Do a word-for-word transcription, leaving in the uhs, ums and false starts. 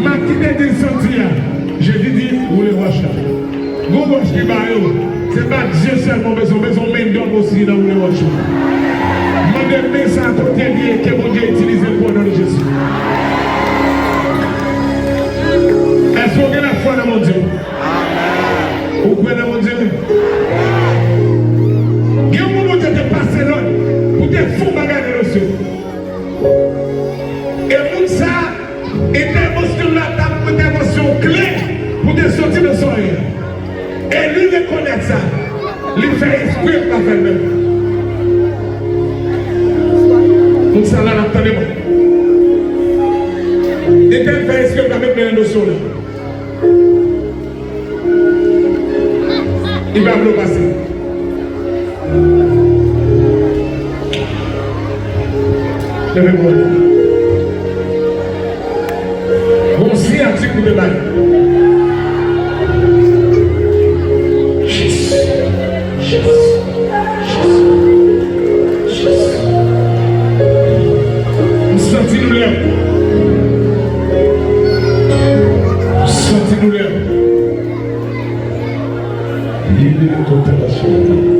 Mak ki te di l santi a, Jezi di, woule wòch la. Gon wòch ki ba yo, se pa Dye sèlman w bezwen, w bezwen yon mendòm osi nan woule wòch yo. Mande men sa a kote l ye, ke Bondye itilize l pou w nan non de Jezi. Èske w gen lafwa nan Bondye? Ou kwè nan Bondye? Gen yon moun Bondye te pase lòd pou te fè yon bagay nan dosye. E moun sa a, entèvansyon l la t ap yon entèvansyon kle pou te soti nan somèy. E li rekonèt sa. Li fè espre l pa fè l menm. Moun sa la, l ap tande mwen. Li te fè espre l pa met men nan dosye w la. Li pa vle w pase. Leve men w. Gon siyati pou te bay. International.